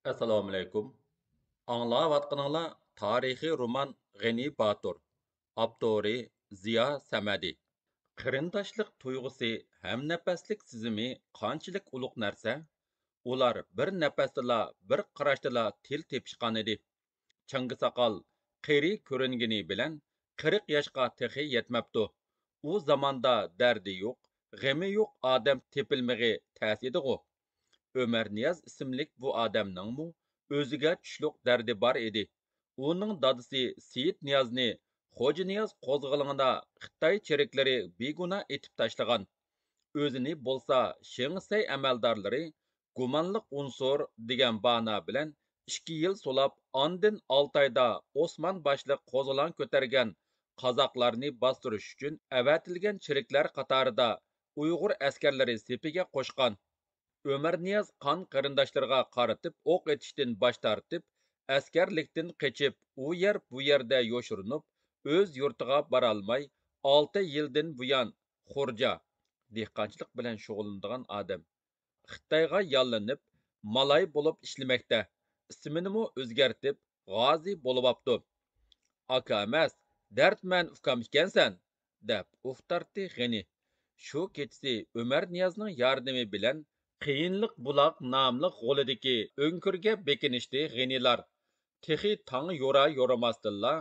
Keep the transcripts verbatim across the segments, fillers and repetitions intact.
ئەسسالامۇئەلەيكۇم. ئاڭلاۋاتقىنىڭلار تارىخىي رومان غېنى باتۇر. ئاپتورى زىيا سەمەدى. قېرىنداشلىق تۇيغۇسى، ھەمنەپەسلىك سېزىمى قانچىلىك ئۇلۇغ نەرسە؟ ئۇلار بىر نەپەستىلا، بىر قاراشتىلا تىل تېپىشقانىدى. چاڭگا ساقال قېرى كۆرۈنگىنى بىلەن قىرىق ياشقا تېخى يەتمەپتۇ. ئۇ زاماندا دەردى يوق، غېمى يوق ئادەم تېپىلمىغى تەس ئىدىغۇ. ئۆمەرنىياز ئىسىملىك بۇ ئادەمنىڭمۇ ئۆزىگە چۈشلۈك دەردى بار ئىدى. ئۇنىڭ دادىسى سېيىتنىيازنى خوجانىياز قوزغىلىڭىدا خىتاي چېرىكلىرى بىگۇناھ ئېتىپ تاشلىغان. ئۆزىنى بولسا شېڭ سەي ئەمەلدارلىرى گۇمانلىق ئۇنسۇر دېگەن بانا بىلەن ئىككى يىل سولاپ، ئاندىن ئالتايدا ئوسمان باشلىق قوزغىلاڭ كۆتەرگەن قازاقلارنى باستۇرۇش ئۈچۈن ئەۋەتىلگەن چېرىكلەر قاتارىدا ئۇيغۇر ئەسكەرلىرى سېپىگە قوشقان. ئۆمەرنىياز قان قېرىنداشلىرىغا قارىتىپ ئوق ئېتىشتىن باش تارتىپ، ئەسكەرلىكتىن قېچىپ، ئۇ يەر بۇ يەردە يوشۇرۇنۇپ، ئۆز يۇرتىغا بارالماي، ئالتە يىلدىن بۇيان خۇرجا، دېھقانچىلىق بىلەن شۇغۇللىنىدىغان ئادەم، خىتايغا ياللىنىپ، مالاي بولۇپ ئىشلىمەكتە. ئىسمىنىمۇ ئۆزگەرتىپ، غازى بولۇۋاپتۇ. ئاكا ئەمەس، دەردمەن ئۇكام ئىكەنسەن، دەپ ئۇھ تارتتى غېنى. شۇ كېچىسى ئۆمەرنىيازنىڭ ياردىمى بىلەن قىيىنلىق بۇلاق ناملىق غولىدىكى ئۆڭكۈرگە بېكىنىشتى غېنىلار. تېخى تاڭ يورا-يورىماستىنلا،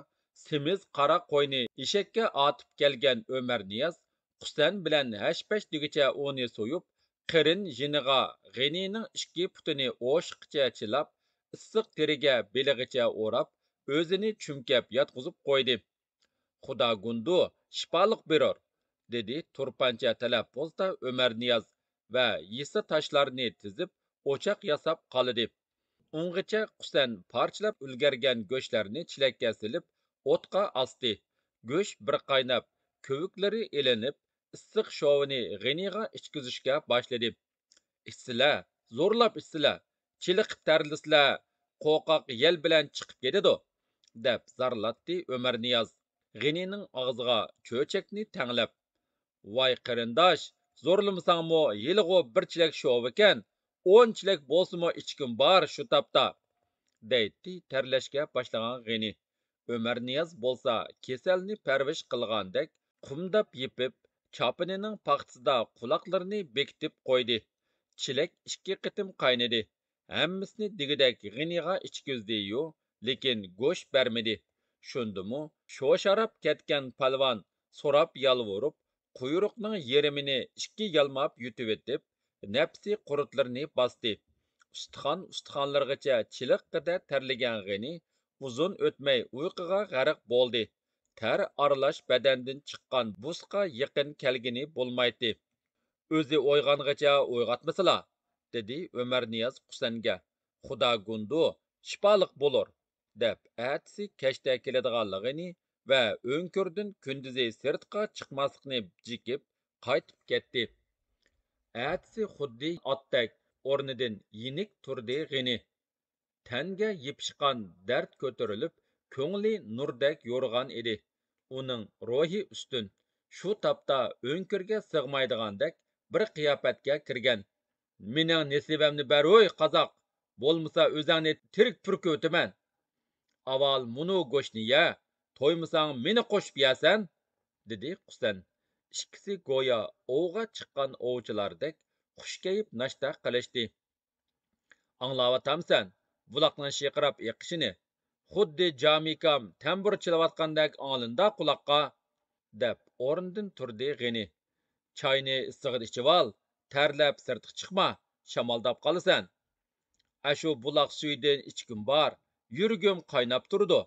سېمىز قارا قوينى ئېشەككە ئارتىپ كەلگەن ئۆمەرنىياز قۇسەن بىلەن ھەش-پەش دېگۈچە ئۇنى سويۇپ، قېرىن يېنىغا غېنىنىڭ ئىككى پۇتىنى ئوشۇققىچە چىلاپ، ئىسسىق تېرىگە بېلىغىچە ئوراپ، ئۆزىنى چۈمكەپ ياتقۇزۇپ قويدى. «خۇدا گۇندۇ شىپالىق بېرۇر!» دېدى تۇرپانچە تەلەپپۇزدا ئۆمەرنىياز ۋە يېسا تاشلارنى تىزىپ، ئوچاق ياساپ قالىدى. ئۇنغىچە قۇسەن پارچىلاپ ئۈلگەرگەن گۆشلەرنى چېلەككە سېلىپ، ئوتقا ئاستى. گۆش بىر قايناپ، كۆۋۈكلىرى ئېلىنىپ، ئىسسىق شوۋىنى غېنىغا ئىچكۈزۈشكە باشلىدى. «ئىچسىلە، زورلاپ ئىچسىلە، چېلىقىپ تەرلىسىلە، قوقاق يەل بىلەن چىقىپ كېتىدۇ!» دەپ زارلاتتى ئۆمەرنىياز، غېنىنىڭ ئاغزىغا چۆچەكنى تەڭلەپ. «ۋاي قېرىنداش، زورلىمىساڭمۇ ھېلىغۇ بىر چېلەك شوۋىكەن، ئون چېلەك بولسىمۇ ئىچكۈم بار شۇ تاپتا!» دەيتتى تەرلەشكە باشلىغان غېنى. ئۆمەرنىياز بولسا كېسەلنى پەرۋىش قىلغاندەك قۇمداپ يېپىپ، چاپىنىنىڭ پاختىسىدا قۇلاقلىرىنى بېكىتىپ قويدى. چېلەك ئىككى قېتىم قاينىدى. ھەممىسىنى دېگۈدەك غېنىغا ئىچكۈزدى-يۇ، لېكىن گۆش بەرمىدى. شۇندىمۇ شوشاراپ كەتكەن پالۋان سوراپ يالۋۇرۇپ، قۇيرۇقنىڭ يېرىمىنى ئىككى يالماپ يۇتۇۋېتىپ، نەپسى قۇرتلىرىنى باستى. ئۇستىخان-ئۇستىخانلىرىغىچە چېلىققىدە تەرلىگەن غېنى ئۇزۇن ئۆتمەي ئۇيقۇغا غەرق بولدى. تەر ئارىلاش بەدەندىن چىققان بۇسقا يېقىن كەلگىنى بولمايتتى. «ئۆزى ئويغانغىچە ئويغاتمىسىلا!» دېدى ئۆمەرنىياز قۇسەنگە. «خۇدا گۇندۇ شىپالىق بولۇر!» دەپ، ئەتىسى كەچتە كېلىدىغانلىقىنى ۋە ئۆڭكۈردىن كۈندۈزى سىرتقا چىقماسلىقنى جېكىپ، قايتىپ كەتتى. ئەتىسى خۇددى ئاتتەك ئورنىدىن يېنىك تۇردى غېنى. تەنگە يېپىشقان دەرد كۆتۈرۈلۈپ، كۆڭلى نۇردەك يورۇغان ئىدى. ئۇنىڭ روھى ئۈستۈن. شۇ تاپتا ئۆڭكۈرگە سىغمايدىغاندەك بىر قىياپەتكە كىرگەن. «مېنىڭ نېسىۋەمنى بەر ھوي، قازاق! بولمىسا ئۆزۈڭنى تىرىك پۈركۈۋېتىمەن! ئاۋۋال مۇنۇ گۆشنى يە، تويمىساڭ مېنى قوشۇپ يەرسەن!» دېدى قۇسەن. ئىككىسى گويا ئوۋغا چىققان ئوۋچىلاردەك خۇش كەيپ ناشتا قىلىشتى. «ئاڭلاۋاتامسەن بۇلاقنىڭ شىرقىراپ ئېقىشىنى؟ خۇددى جامىكام تەمبۇر چېلىۋاتقاندەك ئاڭلىنىدا قۇلاققا!» دەپ ئورنىدىن تۇردى غېنى. «چاينى ئىسسىغىدا ئىچىۋال، تەرلەپ سىرتقا چىقما، شامالداپ قالىسەن.» «ئەشۇ بۇلاق سۈيىدىن ئىچكۈم بار، يۈرىكىم قايناپ تۇرىدۇ.»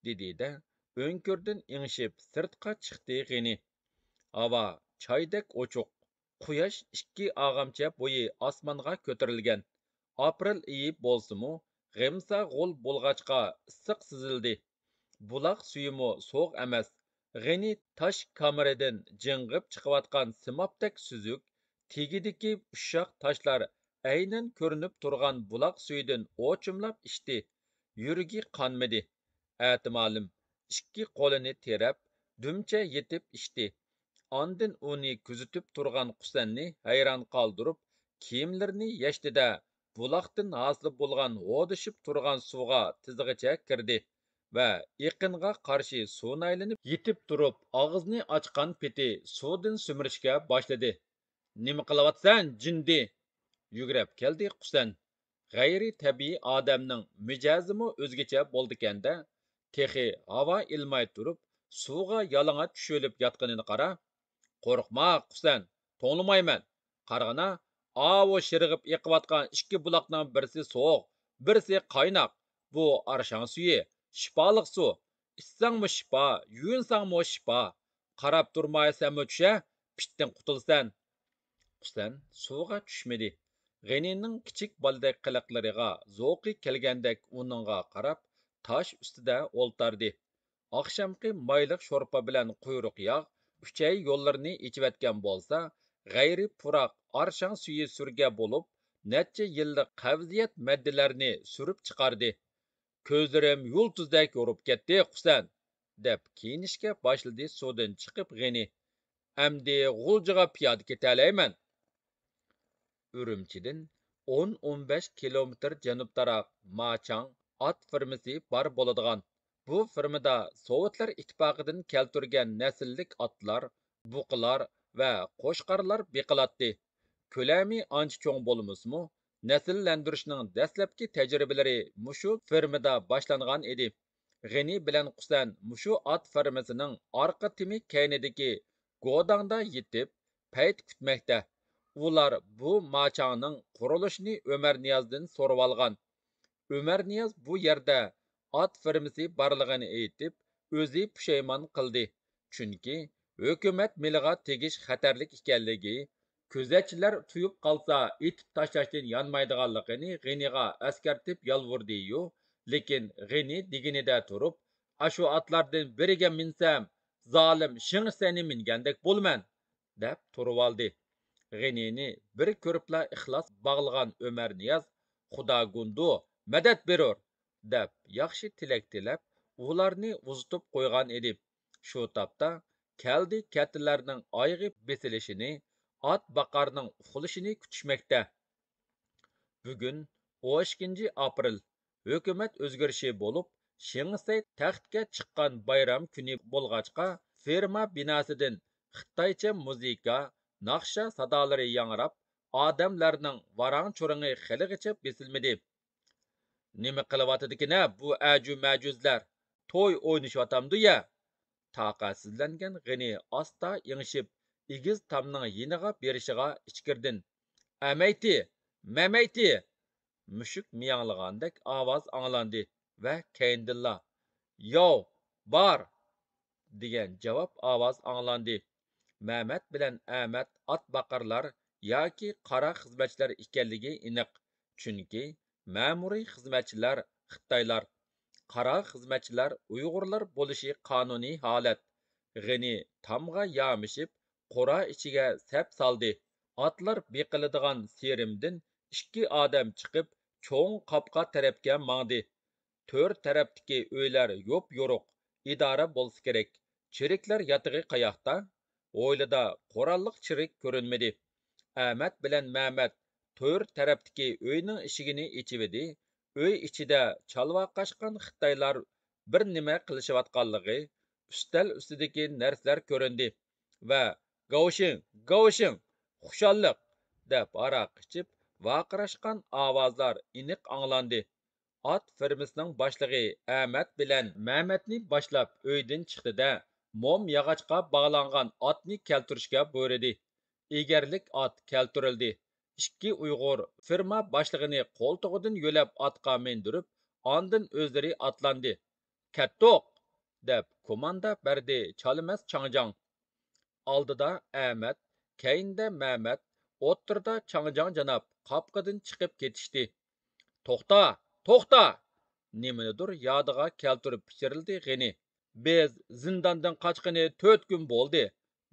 دېدى-دە، ئۆڭكۈردىن ئېڭىشىپ سىرتقا چىقتى غېنى. ھاۋا چايدەك ئوچۇق. قۇياش ئىككى ئاغامچە بويى ئاسمانغا كۆتۈرۈلگەن. ئاپرېل ئېيى بولسىمۇ، غىمسا غول بولغاچقا ئىسسىق سېزىلدى. بۇلاق سۈيىمۇ سوغۇق ئەمەس. غېنى تاش كامىرىدىن جىڭغىپ چىقىۋاتقان سىمابتەك سۈزۈك، تېگىدىكى ئۇششاق تاشلار ئەينەن كۆرۈنۈپ تۇرغان بۇلاق سۈيىدىن ئوچۇملاپ ئىچتى. يۈرىكى قانمىدى. ئەتىمالىم ئىككى قولىنى تىرەپ، دۈمچە يېتىپ ئىچتى. ئاندىن ئۇنى كۆزىتىپ تۇرغان قۇسەننى ھەيران قالدۇرۇپ، كىيىملىرىنى يەشتى-دە، بۇلاقتىن ھاسىل بولغان ھودىشىپ تۇرغان سۇغا تىزىغىچە كىردى ۋە ئېقىنغا قارشى سۇنايلىنىپ يېتىپ تۇرۇپ، ئاغزىنى ئاچقان پېتى سۇدىن سۈمۈرۈشكە باشلىدى. «نېمە قىلىۋاتىسەن، جىندى؟» يۈگرەپ كەلدى قۇسەن. غەيرىي تەبىئىي ئادەمنىڭ مىجەزىمۇ ئۆزگىچە بولىدىكەن-دە، تېخى ھاۋا ئىلماي تۇرۇپ، سۇغا يالىڭاچ چۈشۈۋېلىپ ياتقىنىنى قارا. «قورقما، قۇسەن، توڭلىمايمەن. قارىغىنا، ئاۋۇ شىرىغىپ ئېقىۋاتقان ئىككى بۇلاقنىڭ بىرسى سوغۇق، بىرسى قايناق. بۇ ئارشاڭ سۈيى، شىپالىق سۇ. ئىچسەڭمۇ شىپا، يۇيۇنساڭمۇ شىپا. قاراپ تۇرمايسەنمۇ چۈشە، پىتتىن قۇتۇلىسەن.» قۇسەن سۇغا چۈشمىدى. غېنىنىڭ كىچىك بالىدەك قىلىقلىرىغا زوقى كەلگەندەك ئۇنىڭغا قاراپ، تاش ئۈستىدە ئولتاردى. ئاخشامقى مايلىق شورپا بىلەن قۇيرۇق ياغ ئۈچەي يوللىرىنى ئېچىۋەتكەن بولسا، غەيرىي پۇراق ئارشاڭ سۈيى سۈرگە بولۇپ، نەچچە يىللىق قەۋزىيەت ماددىلەرنى سۈرۈپ چىقاردى. «كۆزلىرىم يۇلتۇزدەك يورۇپ كەتتى، قۇسەن!» دەپ كىيىنىشكە باشلىدى سۇدىن چىقىپ غېنى. «ئەمدى غۇلجىغا پىيادە كېتەلەيمەن.» ئۈرۈمچىدىن ئون، ئون بەش كىلومېتىر جەنۇبتاراق ماچاڭ ئات فېرمىسى بار بولىدىغان. بۇ فېرمىدا سوۋېتلار ئىتتىپاقىدىن كەلتۈرگەن نەسىللىك ئاتلار، بۇقىلار ۋە قوچقارلار بېقىلاتتى. كۆلەمى ئانچە چوڭ بولمىسىمۇ، نەسىللەندۈرۈشنىڭ دەسلەپكى تەجرىبىلىرى مۇشۇ فېرمىدا باشلانغان ئىدى. غېنى بىلەن قۇسەن مۇشۇ ئات فېرمىسىنىڭ ئارقا تېمى كەينىدىكى گوداڭدا يېتىپ، پەيت كۈتمەكتە. ئۇلار بۇ ماچاڭنىڭ قۇرۇلۇشىنى ئۆمەرنىيازدىن سورىۋالغان. ئۆمەرنىياز بۇ يەردە ئات فېرمىسى بارلىقىنى ئېيتىپ، ئۆزى پۇشايمان قىلدى. چۈنكى ھۆكۈمەت مېلىغا تېگىش خەتەرلىك ئىكەنلىكى، كۆزەتچىلەر تۇيۇپ قالسا ئېتىپ تاشلاشتىن يانمايدىغانلىقىنى غېنىغا ئەسكەرتىپ يالۋۇردى-يۇ، لېكىن غېنى دېگىنىدە تۇرۇپ، «ئاشۇ ئاتلاردىن بىرىگە مىنسەم، زالىم شېڭ شىسەينى مىنگەندەك بولىمەن» دەپ تۇرۇۋالدى. غېنىنى بىر كۆرۈپلا ئىخلاس باغلىغان ئۆمەرنىياز، «خۇدا گۇندۇ مەدەت بېرۇر!» دەپ ياخشى تىلەك تىلەپ، ئۇلارنى ئۇزىتىپ قويغان ئىدى. شۇ تاپتا كەلدى كەتتىلەرنىڭ ئايىغى بېسىلىشىنى، ئات باقارنىڭ ئۇخلىشىنى كۈتۈشمەكتە. بۈگۈن ئون ئىككىنچى ئاپرېل، ھۆكۈمەت ئۆزگىرىشى بولۇپ، شېڭ شىسەي تەختكە چىققان بايرام كۈنى بولغاچقا، فېرما بىناسىدىن خىتايچە مۇزىكا، ناخشا سادالىرى ياڭراپ، ئادەملەرنىڭ ۋاراڭ-چۇرۇڭى خېلىغىچە بېسىلمىدى. «نېمە قىلىۋاتىدىكىنە بۇ ئەجۇ-مەجۇزلەر؟ توي ئوينىشىۋاتامدۇ يە؟» تاقەتسىزلەنگەن غېنى ئاستا ئېڭىشىپ، ئېگىز تامنىڭ يېنىغا بېرىشىغا ئىچكىرىدىن، «ئەمەيتى! مەمەيتى!» مۈشۈك مىياڭلىغاندەك ئاۋاز ئاڭلاندى ۋە كەينىدىنلا، «ياۋ، بار!» دېگەن جاۋاب ئاۋاز ئاڭلاندى. مەمەت بىلەن ئەمەت ئات باقارلار ياكى قارا خىزمەتچىلەر ئىكەنلىكى ئېنىق، چۈنكى مەمۇرىي خىزمەتچىلەر خىتايلار، قارا خىزمەتچىلەر ئۇيغۇرلار بولۇشى قانۇنىي ھالەت. غېنى تامغا يامىشىپ، قورا ئىچىگە سەپ سالدى. ئاتلار بېقىلىدىغان سېرىمدىن ئىككى ئادەم چىقىپ، چوڭ قاپقا تەرەپكە ماڭدى. تۆر تەرەپتىكى ئۆيلەر يوپيورۇق، ئىدارە بولسا كېرەك. چېرىكلەر ياتىقى قاياقتا؟ ھويلىدا قوراللىق چېرىك كۆرۈنمىدى. ئەمەت بىلەن مەمەت تۆر تەرەپتىكى ئۆينىڭ ئىشىكىنى ئېچىۋىدى. ئۆي ئىچىدە چالۋاقاشقان خىتايلار بىر نېمە قىلىشىۋاتقانلىقى، ئۈستەل ئۈستىدىكى نەرسىلەر كۆرۈندى ۋە «گاۋشىڭ، گاۋشىڭ! خۇشاللىق!» دەپ ھاراق ئىچىپ ۋارقىراشقان ئاۋازلار ئېنىق ئاڭلاندى. ئات فېرمىسىنىڭ باشلىقى ئەمەت بىلەن مەمەتنى باشلاپ ئۆيدىن چىقتى-دە، موم ياغاچقا باغلانغان ئاتنى كەلتۈرۈشكە بۇيرۇدى. ئېگەرلىك ئات كەلتۈرۈلدى. ئىككى ئۇيغۇر فېرما باشلىقىنى قولتۇقىدىن يۆلەپ ئاتقا مىندۈرۈپ، ئاندىن ئۆزلىرى ئاتلاندى. «كەتتۇق!» دەپ كوماندا بەردى چالىمەس چاڭجاڭ. ئالدىدا ئەمەت، كەينىدە مەمەت، ئوتتۇرىدا چاڭجاڭ جاناب قاپقىدىن چىقىپ كېتىشتى. «توختا! توختا!» نېمىنىدۇر يادىغا كەلتۈرۈپ پىچىرلىدى غېنى. «بىز زىنداندىن قاچقىنى تۆت كۈن بولدى.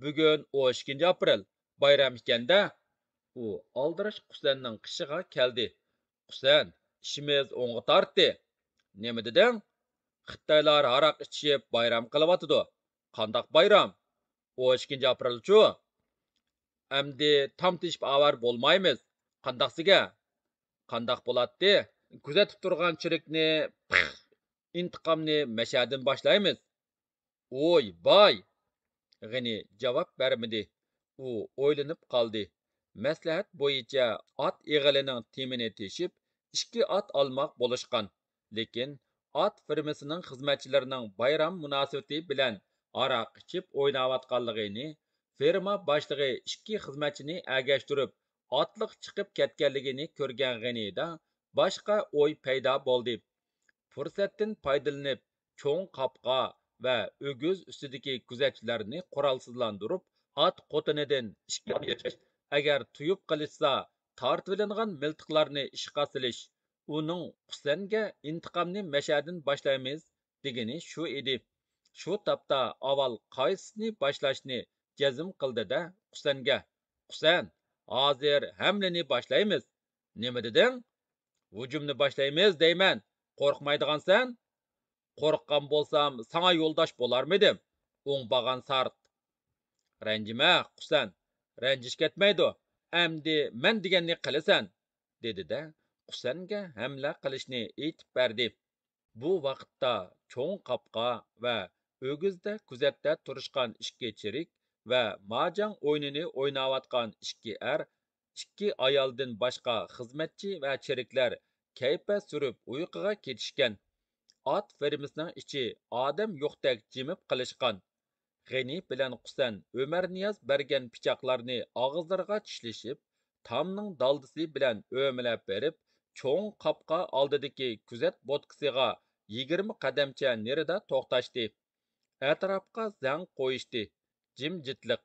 بۈگۈن ئون ئىككىنچى ئاپرېل، بايرام ئىكەن-دە!» ئۇ ئالدىراش قۇسەننىڭ قېشىغا كەلدى. «قۇسەن، ئىشىمىز ئوڭغا تارتتى.» «نېمە دېدىڭ؟» «خىتايلار ھاراق ئىچىشىپ بايرام قىلىۋاتىدۇ.» «قانداق بايرام؟» «ئون ئىككىنچى ئاپرېلچۇ.» «ئەمدى تام تېشىپ ئاۋارە بولمايمىز. قانداقسىگە؟» قانداق بولاتتى؟ كۆزەتتە تۇرغان چېرىكنى، پىخ، ئىنتىقامنى مەشەدىن باشلايمىز. ئوي، باي! غېنى جاۋاب بەرمىدى. ئۇ ئويلىنىپ قالدى. مەسلىھەت بويىچە ئات ئېغىلىنىڭ تېمىنى تېشىپ، ئىككى ئات ئالماق بولۇشقان. لېكىن ئات فېرمىسىنىڭ خىزمەتچىلىرىنىڭ بايرام مۇناسىۋىتى بىلەن ھاراق ئىچىپ ئويناۋاتقانلىقىنى، فېرما باشلىقى ئىككى خىزمەتچىنى ئەگەشتۈرۈپ، ئاتلىق چىقىپ كەتكەنلىكىنى كۆرگەن غېنىدا باشقا ئوي پەيدا بولدى. پۇرسەتتىن پايدىلىنىپ، چوڭ قاپقا ۋە ئۆگزە ئۈستىدىكى كۆزەتچىلەرنى قورالسىزلاندۇرۇپ، ئات قوتىنىدىن ئىككى ئېچىش، ئەگەر تۇيۇپ قېلىشسا، تارتىۋېلىنغان مىلتىقلارنى ئىشقا سېلىش، ئۇنىڭ قۇسەنگە ئىنتىقامنى مەشەدىن باشلايمىز دېگىنى شۇ ئىدى. شۇ تاپتا ئاۋۋال قايسىسىنى باشلاشنى جەزم قىلدى-دە، قۇسەنگە، قۇسەن، ھازىر ھەملىنى باشلايمىز. نېمە دېدىڭ؟ ھۇجۇمنى باشلايمىز دەيمەن، قورقمايدىغانسەن؟ قورققان بولسام، ساڭا يولداش بولارمىدىم؟ ئوڭباغان سارت. رەنجىمە، قۇسەن، رەنجىش كەتمەيدۇ. ئەمدى مەن دېگەننى قىلىسەن، دېدى-دە، قۇسەنگە ھەملە قىلىشنى ئېيتىپ بەردى. بۇ ۋاقىتتا چوڭ قاپقا ۋە ئۆگزىدە كۆزەتتە تۇرۇشقان ئىككى چېرىك ۋە ماجاڭ ئويۇنىنى ئويناۋاتقان ئىككى ئەر، ئىككى ئايالدىن باشقا خىزمەتچى ۋە چېرىكلەر كەيپە سۈرۈپ ئۇيقۇغا كېتىشكەن. ئات فېرمىسىنىڭ ئىچى ئادەم يوقتەك جىمىپ قېلىشقان. غېنى بىلەن قۇسەن ئۆمەرنىياز بەرگەن پىچاقلارنى ئاغزىلىرىغا چىشلىشىپ، تامنىڭ دالدىسى بىلەن ئۆمىلەپ بېرىپ، چوڭ قاپقا ئالدىدىكى كۆزەت بوتكىسىغا يىگىرمە قەدەمچە نېرىدا توختاشتى. ئەتراپقا زەڭ قويۇشتى. جىمجىتلىق.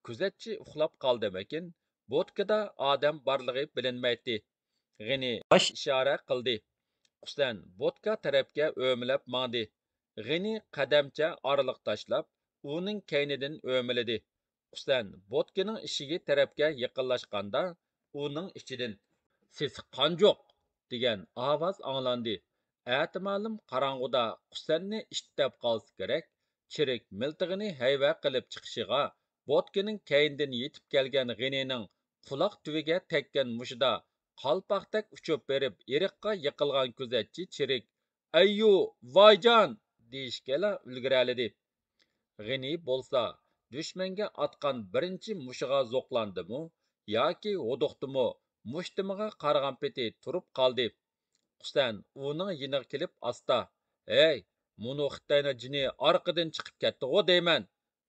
كۆزەتچى ئۇخلاپ قالدىمىكىن؟ بوتكىدا ئادەم بارلىقى بىلىنمەيتتى. غېنى باش ئىشارە قىلدى. قۇسەن بوتكا تەرەپكە ئۆمىلەپ ماڭدى. غېنى قەدەمچە ئارىلىق تاشلاپ، ئۇنىڭ كەينىدىن ئۆمىلىدى. قۇسەن بوتكىنىڭ ئىشىكى تەرەپكە يېقىنلاشقاندا، ئۇنىڭ ئىچىدىن «سېسىق قانجۇق!» دېگەن ئاۋاز ئاڭلاندى. ئەتىمالىم قاراڭغۇدا قۇسەننى ئىت دەپ قالسا كېرەك، چېرىك مىلتىقىنى ھەيۋە قىلىپ چىقىشىغا، بوتكىنىڭ كەينىدىن يېتىپ كەلگەن غېنىنىڭ قۇلاق تۈۋىگە تەگكەن مۇشىدا قالپاقتەك ئۇچۇپ بېرىپ ئېرىققا يىقىلغان كۆزەتچى چېرىك «ئەييۇ، ۋايجان!» دېيىشكىلا ئۈلگۈرەلىدى. غېنى بولسا دۈشمەنگە ئاتقان بىرىنچى مۇشىغا زوقلاندىمۇ ياكى ھودۇقتىمۇ، مۇشتۇمىغا قارىغان پېتى تۇرۇپ قالدى. قۇسەن ئۇنىڭ يېنىغا كېلىپ ئاستا، «ھەي، مۇنۇ خىتاينىڭ جېنى ئارقىدىن چىقىپ كەتتىغۇ دەيمەن!»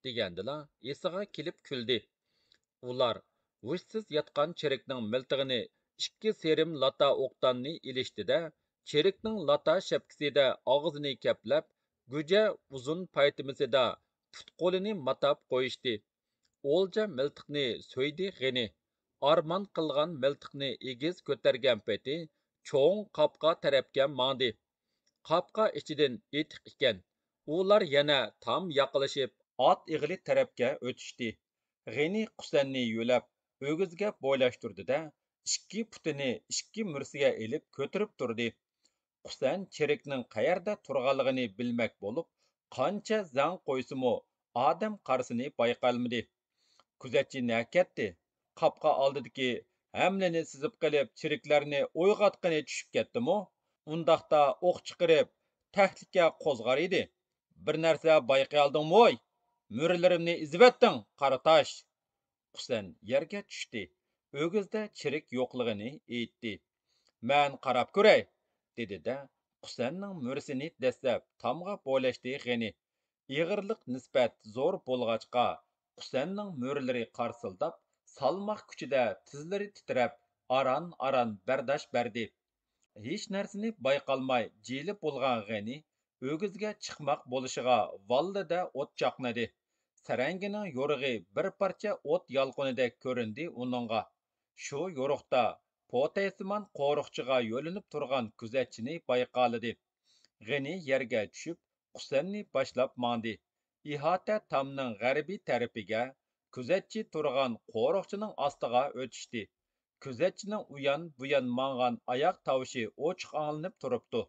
دېگەندىلا ئېسىغا كېلىپ كۈلدى. ئۇلار ھوشسىز ياتقان چېرىكنىڭ مىلتىقىنى ئىككى سېرىم لاتا ئوقداننى ئېلىشتى-دە، چېرىكنىڭ لاتا شەپكىسىدە ئاغزىنى كەپلەپ، گۈجە ئۇزۇن پايتىمىسىدا پۇت-قولىنى ماتاپ قويۇشتى. ئولجا مىلتىقنى سۆيدى غېنى. ئارمان قىلغان مىلتىقنى ئېگىز كۆتەرگەن پېتى چوڭ قاپقا تەرەپكە ماڭدى. قاپقا ئىچىدىن ئېتىق ئىكەن. ئۇلار يەنە تام ياقلىشىپ، ئات ئېغىلى تەرەپكە ئۆتۈشتى. غېنى قۇسەننى يۆلەپ، ئۆگزىگە بويلاشتۇردى-دە، ئىككى پۇتىنى ئىككى مۈرىسىگە ئېلىپ كۆتۈرۈپ تۇردى. قۇسەن چېرىكنىڭ قەيەردە تۇرغانلىقىنى بىلمەك بولۇپ، قانچە زەڭ قويسىمۇ، ئادەم قارىسىنى بايقالمىدى. كۆزەتچى نەگە كەتتى؟ قاپقا ئالدىدىكى ھەملىنى سېزىپ قېلىپ، چېرىكلەرنى ئويغاتقىنى چۈشۈپ كەتتىمۇ؟ ئۇنداقتا ئوق چىقىرىپ، تەھلىكە قوزغار ئىدى. بىر نەرسە بايقىيالدىڭمۇ ھوي؟ مۈرىلىرىمنى ئېزىۋەتتىڭ، قارا تاش! قۇسەن يەرگە چۈشتى. ئۆگزىدە چېرىك يوقلىغىنى ئېيتتى. مەن قاراپ كۆرەي، دېدى-دە، قۇسەننىڭ مۈرىسىنى دەسسەپ تامغا بويلاشتى غېنى. ئېغىرلىق نىسبەت زور بولغاچقا، قۇسەننىڭ مۈرىلىرى قارسىلداپ، سالماق كۈچىدە تىزلىرى تىترەپ، ئاران-ئاران بەرداش بەردى. ھېچ نەرسىنى بايقالماي جىلە بولغان غېنى ئۆگزىگە چىقماق بولۇشىغا ۋاللىدە ئوت چاقنىدى. سەرەڭگىنىڭ يورۇقى بىر پارچە ئوت يالقۇنىدەك كۆرۈندى ئۇنىڭغا. شۇ يورۇقتا پوتەيسىمان قورۇقچىغا يۆلىنىپ تۇرغان كۆزەتچىنى بايقالىدى. غېنى يەرگە چۈشۈپ، قۇسەننى باشلاپ ماڭدى. ئىھاتە تامنىڭ غەربىي تەرىپىگە، كۆزەتچى تۇرغان قورۇقچىنىڭ ئاستىغا ئۆتۈشتى. كۆزەتچىنىڭ ئۇيان-بۇيان ماڭغان ئاياق تاۋۇشى ئوچۇق ئاڭلىنىپ تۇرۇپتۇ.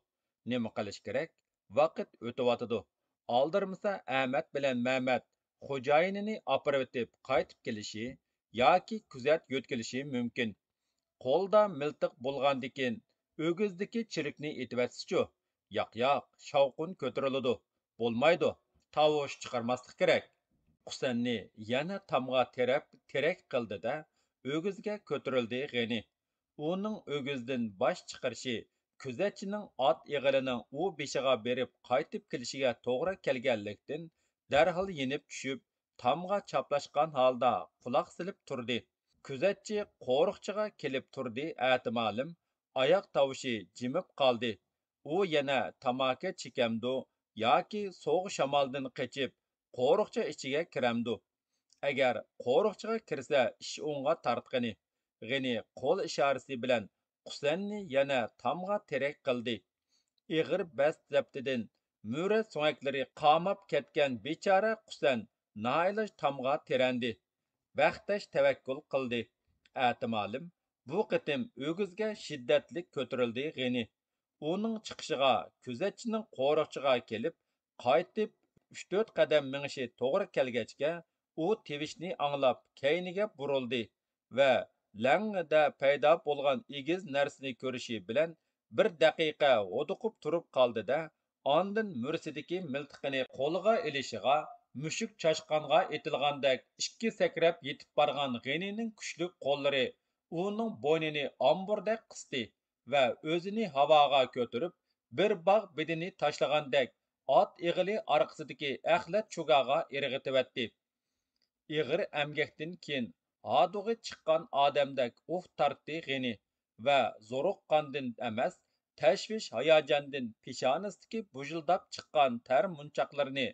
نېمە قىلىش كېرەك؟ ۋاقىت ئۆتۈۋاتىدۇ. ئالدىرىمىسا ئەمەت بىلەن مەمەت خوجايىنىنى ئاپىرىۋېتىپ قايتىپ كېلىشى ياكى كۆزەت يۆتكىلىشى مۇمكىن. قولدا مىلتىق بولغاندىكىن، ئۆگزىدىكى چېرىكنى ئېتىۋەتسىچۇ. ياق، ياق، شاۋقۇن كۆتۈرۈلىدۇ. بولمايدۇ، تاۋۇش چىقارماسلىق كېرەك. قۇسەننى يەنە تامغا تىرەپ تىرەك قىلدى-دە، ئۆگزىگە كۆتۈرۈلدى غېنى. ئۇنىڭ ئۆگزىدىن باش چىقىرىشى كۆزەتچىنىڭ ئات ئېغىلىنىڭ ئۇ بېشىغا بېرىپ قايتىپ كېلىشىگە توغرا كەلگەنلىكتىن، دەرھال يېنىپ چۈشۈپ، تامغا چاپلاشقان ھالدا قۇلاق سېلىپ تۇردى. كۆزەتچى قورۇقچىغا كېلىپ تۇردى، ئەتىمالىم ئاياق تاۋۇشى جىمىپ قالدى. ئۇ يەنە تاماكا چېكەمدۇ ياكى سوغۇق شامالدىن قېچىپ، قورۇقچا ئىچىگە كىرەمدۇ؟ ئەگەر قورۇقچىغا كىرسە، ئىش ئوڭغا تارتقىنى. غېنى قول ئىشارىسى بىلەن قۇسەننى يەنە تامغا تىرەك قىلدى. ئېغىر بەست زەپتىدىن مۈرە سۆڭەكلىرى قاماپ كەتكەن بىچارە قۇسەن نائىلاج تامغا تىرەندى. بەختەش تەۋەككۈل قىلدى. ئەتىمالىم بۇ قېتىم ئۆگزىگە شىددەتلىك كۆتۈرۈلدى غېنى. ئۇنىڭ چىقىشىغا كۆزەتچىنىڭ قورۇقچىغا كېلىپ، قايتىپ ئۈچ تۆت قەدەم مېڭىشى توغرا كەلگەچكە، ئۇ تىۋىشنى ئاڭلاپ كەينىگە بۇرۇلدى ۋە لەڭدە پەيدا بولغان ئېگىز نەرسىنى كۆرۈشى بىلەن بىر دەقىقە ھودۇقۇپ تۇرۇپ قالدى-دە، ئاندىن مۈرىسىدىكى مىلتىقىنى قولىغا ئېلىشىغا، مۈشۈك چاشقانغا ئېتىلغاندەك ئىككى سەكرەپ يېتىپ بارغان غېنىنىڭ كۈچلۈك قوللىرى ئۇنىڭ بوينىنى ئامبۇردەك قىستى ۋە ئۆزىنى ھاۋاغا كۆتۈرۈپ، بىر باغ بېدىنى تاشلىغاندەك ئات ئېغىلى ئارقىسىدىكى ئەخلەت چوگاغا ئىرغىتىۋەتتى. ئېغىر ئەمگەكتىن كېيىن ھادۇقى چىققان ئادەمدەك ئۇھ تارتتى غېنى ۋە زورۇققاندىن ئەمەس، تەشۋىش-ھاياجاندىن پېشانىسىدىكى بۇژۇلداپ چىققان تەر مۇنچاقلىرىنى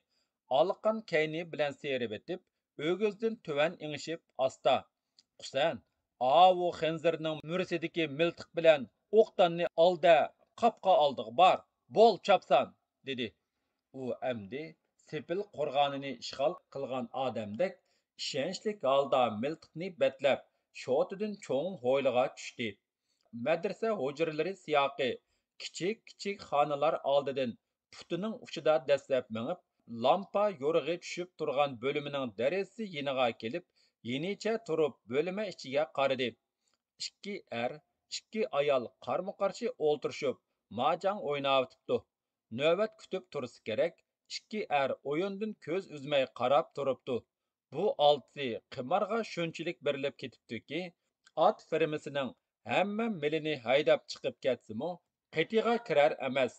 ئالىقان كەينى بىلەن سىيرىۋېتىپ، ئۆگزىدىن تۆۋەن ئېڭىشىپ ئاستا، قۇسەن، ئاۋۇ خىنزىرنىڭ مۈرىسىدىكى مىلتىق بىلەن ئوقداننى ئال-دە، قاپقا ئالدىغا بار، بول چاپسان، دېدى. ئۇ ئەمدى سېپىل قورغانىنى ئىشغال قىلغان ئادەمدەك ئىشەنچلىك ھالدا مىلتىقنى بەتلەپ، شوتىدىن چوڭ ھويلىغا چۈشتى. مەدرىسە ھۇجرىلىرى سىياقى كىچىك-كىچىك خانىلار ئالدىدىن پۇتىنىڭ ئۇچىدا دەسسەپ مېڭىپ، لامپا يورۇقى چۈشۈپ تۇرغان بۆلمىنىڭ دېرىزىسى يېنىغا كېلىپ، يېنىچە تۇرۇپ بۆلمە ئىچىگە قارىدى. ئىككى ئەر، ئىككى ئايال قارمۇ-قارشى ئولتۇرۇشۇپ، ماجاڭ ئويناۋېتىپتۇ. نۆۋەت كۈتۈپ تۇرسا كېرەك، ئىككى ئەر ئويۇندىن كۆز ئۈزمەي قاراپ تۇرۇپتۇ. بۇ ئالتىسى قىمارغا شۇنچىلىك بېرىلىپ كېتىپتۇكى، ئات فېرمىسىنىڭ ھەممە مېلىنى ھەيدەپ چىقىپ كەتسىمۇ، قېتىغا كىرەر ئەمەس.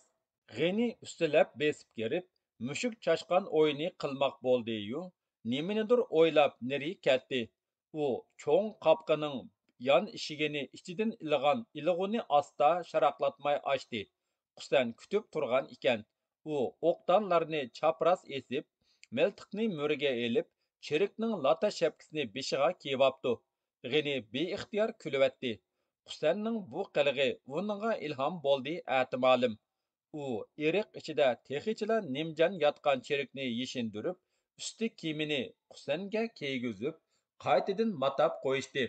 غېنى ئۈستىلەپ بېسىپ كىرىپ، مۈشۈك چاشقان ئويۇنى قىلماق بولدى-يۇ، نېمىنىدۇر ئويلاپ نېرى كەتتى. ئۇ چوڭ قاپقىنىڭ يان ئىشىكىنى ئىچىدىن ئىلغان ئىلغۇنى ئاستا شاراقلاتماي ئاچتى. قۇسەن كۈتۈپ تۇرغان ئىكەن. ئۇ ئوقدانلارنى چاپراس ئېسىپ، مىلتىقنى مۈرىگە ئېلىپ، چېرىكنىڭ لاتا شەپكىسىنى بېشىغا كىيىۋاپتۇ. غېنى بىئىختىيار كۈلۈۋەتتى. قۇسەننىڭ بۇ قىلىقى ئۇنىڭغا ئىلھام بولدى، ئەتىمالىم. ئۇ ئېرىق ئىچىدە تېخىچىلا نىمجان ياتقان چېرىكنى يېشىندۈرۈپ، ئۈستى كىيىمىنى قۇسەنگە كىيگۈزۈپ، قايتىدىن ماتاپ قويۇشتى.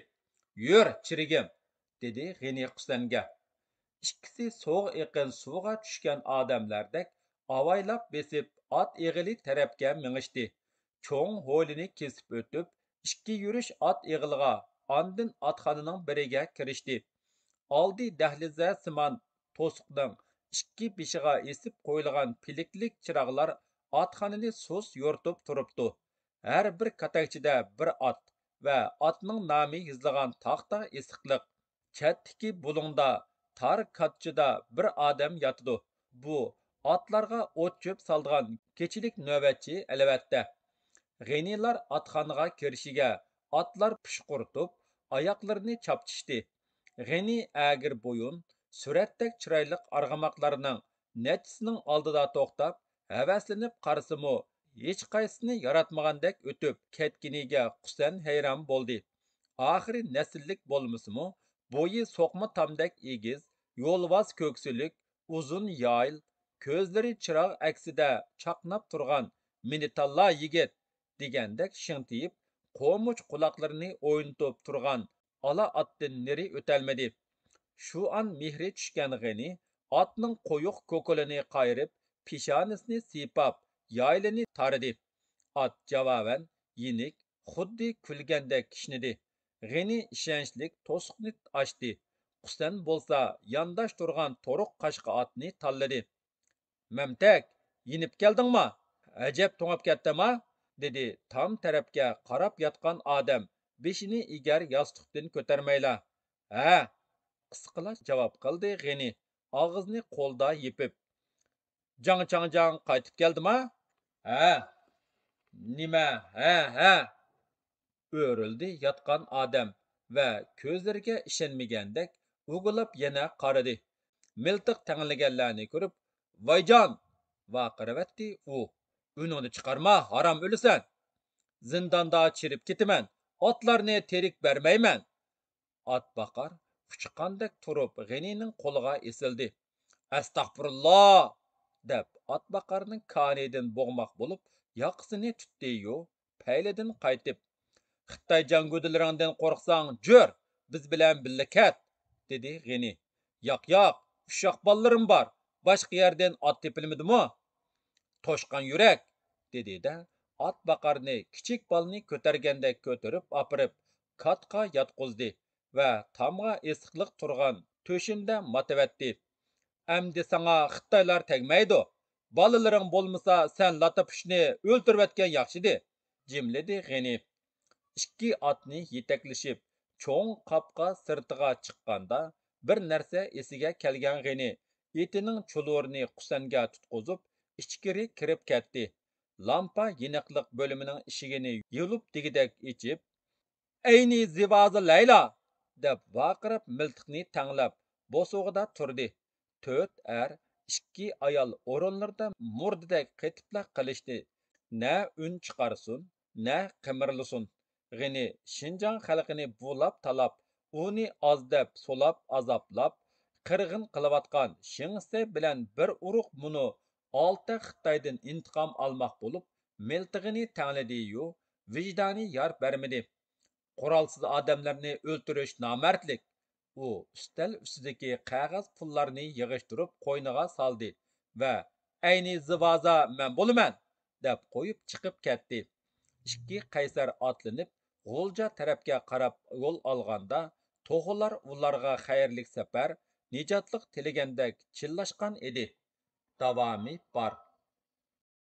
يۈر، چېرىگىم! دېدى غېنى قۇسەنگە. ئىككىسى سوغۇق ئېقىن سۇغا چۈشكەن ئادەملەردەك ئاۋايلاپ بېسىپ، ئات ئېغىلى تەرەپكە مېڭىشتى. چوڭ ھويلىنى كېسىپ ئۆتۈپ، ئىككى يۈرۈش ئات ئېغىلىغا، ئاندىن ئاتخانىنىڭ بىرىگە كىرىشتى. ئالدى دەھلىزە سىمان توسۇقنىڭ ئىككى بېشىغا ئېسىپ قويۇلغان پىلىكلىك چىراغلار ئاتخانىنى سۇس يورۇتۇپ تۇرۇپتۇ. ھەر بىر كاتەكچىدە بىر ئات ۋە ئاتنىڭ نامى يېزىلغان تاختا ئېسىقلىق. چەتتىكى بۇلۇڭدا تار كاتچىدا بىر ئادەم ياتىدۇ. بۇ ئاتلارغا ئوت-چۆپ سالىدىغان كېچىلىك نۆۋەتچى، ئەلۋەتتە. غېنىلار ئاتخانىغا كىرىشىگە ئاتلار پۇشقۇرتۇپ، ئاياقلىرىنى چاپچىشتى. غېنى ئەگىر بويۇن، سۈرەتتەك چىرايلىق ئارغىماقلارنىڭ نەچچىسىنىڭ ئالدىدا توختاپ، ھەۋەسلىنىپ قارىسىمۇ، ھېچقايسىسىنى ياراتمىغاندەك ئۆتۈپ كەتكىنىگە قۇسەن ھەيران بولدى. ئاخىرى نەسىللىك بولمىسىمۇ، بويى سوقما تامدەك ئېگىز، يولۋاس كۆكسىلىك، ئۇزۇن يايىل، كۆزلىرى چىراغ ئەكسىدە چاقناپ تۇرغان، مېنى تاللا، يىگىت! دېگەندەك شىڭتىيىپ، قومۇچ قۇلاقلىرىنى ئوينىتىپ تۇرغان ئالا ئاتتىن نېرى ئۆتەلمىدى. شۇ ئان مېھرى چۈشكەن غېنى ئاتنىڭ قويۇق كوكۇلىنى قايرىپ، پېشانىسىنى سىيپاپ، يايلىنى تارىدى. ئات جاۋابەن يېنىك، خۇددى كۈلگەندەك كىشنىدى. غېنى ئىشەنچلىك توسۇقنى ئاچتى. قۇسەن بولسا يانداش تۇرغان تورۇق قاشقا ئاتنى تاللىدى. مەمتەك، يېنىپ كەلدىڭما؟ ئەجەب توڭاپ كەتتىما؟ دېدى تام تەرەپكە قاراپ ياتقان ئادەم بېشىنى ئېگەر ياستۇقتىن كۆتەرمەيلا. ھە، قىسقىلا جاۋاب قىلدى غېنى ئاغزىنى قولىدا يېپىپ. جاڭ چاڭجاڭ قايتىپ كەلدىما؟ ھە. نېمە ھە ھە؟ ئۆرۈلدى ياتقان ئادەم ۋە كۆزلىرىگە ئىشەنمىگەندەك ئۇگىلاپ يەنە قارىدى. مىلتىق تەڭلىگەنلەرنى كۆرۈپ، ۋايجان! ۋارقىرىۋەتتى ئۇ. ئۈنۈڭنى چىقارما، ھارام ئۆلىسەن! زىنداندا چىرىپ كېتىمەن، ئاتلارنى تىرىك بەرمەيمەن! ئات باقار ئۇچقاندەك تۇرۇپ غېنىنىڭ قولىغا ئېسىلدى. ئەستەغپۇرۇللا! دەپ ئات باقارنىڭ كانىيىدىن بوغماق بولۇپ ياقىسىنى تۇتتى-يۇ، پەيلىدىن قايتىپ، خىتاي جەڭگىۋىلىرىڭدىن قورقساڭ جۈر، بىز بىلەن بىللە كەت! دېدى غېنى. ياق، ياق، ئۇششاق بالىلىرىم بار، باشقا يەردىن ئات تېپىلمىدىمۇ؟ توشقان يۈرەك! دېدى-دە، ئات باقارنى كىچىك بالىنى كۆتەرگەندەك كۆتۈرۈپ ئاپىرىپ، كاتقا ياتقۇزدى ۋە تامغا ئېسىقلىق تۇرغان تۆشۈمدە ماتىۋەتتى. ئەمدى ساڭا خىتايلار تەگمەيدۇ. بالىلىرىڭ بولمىسا، سەن لاتاپۇچنى ئۆلتۈرۈۋەتكەن ياخشىدى، جىملىدى غېنى. ئىككى ئاتنى يېتەكلىشىپ، چوڭ قاپقا سىرتىغا چىققاندا، بىر نەرسە ئېسىگە كەلگەن غېنى ئېتىنىڭ چۇلۇرىنى قۇسەنگە تۇتقۇزۇپ، ئىچكىرى كىرىپ كەتتى. لامپا يېنىقلىق بۆلۈمىنىڭ ئىشىكىنى يۇلۇپ دېگۈدەك ئېچىپ، ئەينى زىۋازى لەيلا! دەپ ۋارقىراپ مىلتىقنى تەڭلەپ، بوسۇغىدا تۇردى. تۆت ئەر، ئىككى ئايال ئورۇنلىرىدا مۇردىدەك قېتىپلا قېلىشتى. نە ئۈن چىقارسۇن، نە قىمىرلىسۇن. غېنى شىنجاڭ خەلقىنى بۇلاپ-تالاپ، ئۇنى ئاز دەپ سولاپ-ئازابلاپ، قىرغىن قىلىۋاتقان شېڭ سەي بىلەن بىر ئۇرۇق مۇنۇ ئالتە خىتايدىن ئىنتىقام ئالماق بولۇپ، مىلتىقىنى تەڭلىدى-يۇ، ۋىجدانى يار بەرمىدى. قورالسىز ئادەملەرنى ئۆلتۈرۈش نامەردلىك! ئۇ ئۈستەل ئۈستىدىكى قەغەز پۇللارنى يىغىشتۇرۇپ قوينىغا سالدى ۋە ئەينى زىۋازا مەن بولىمەن! دەپ قويۇپ چىقىپ كەتتى. ئىككى قەيسەر ئاتلىنىپ غۇلجا تەرەپكە قاراپ يول ئالغاندا، توخۇلار ئۇلارغا خەيرلىك سەپەر، نىجاتلىق تىلىگەندەك چىللاشقان ئىدى. داۋامى بار.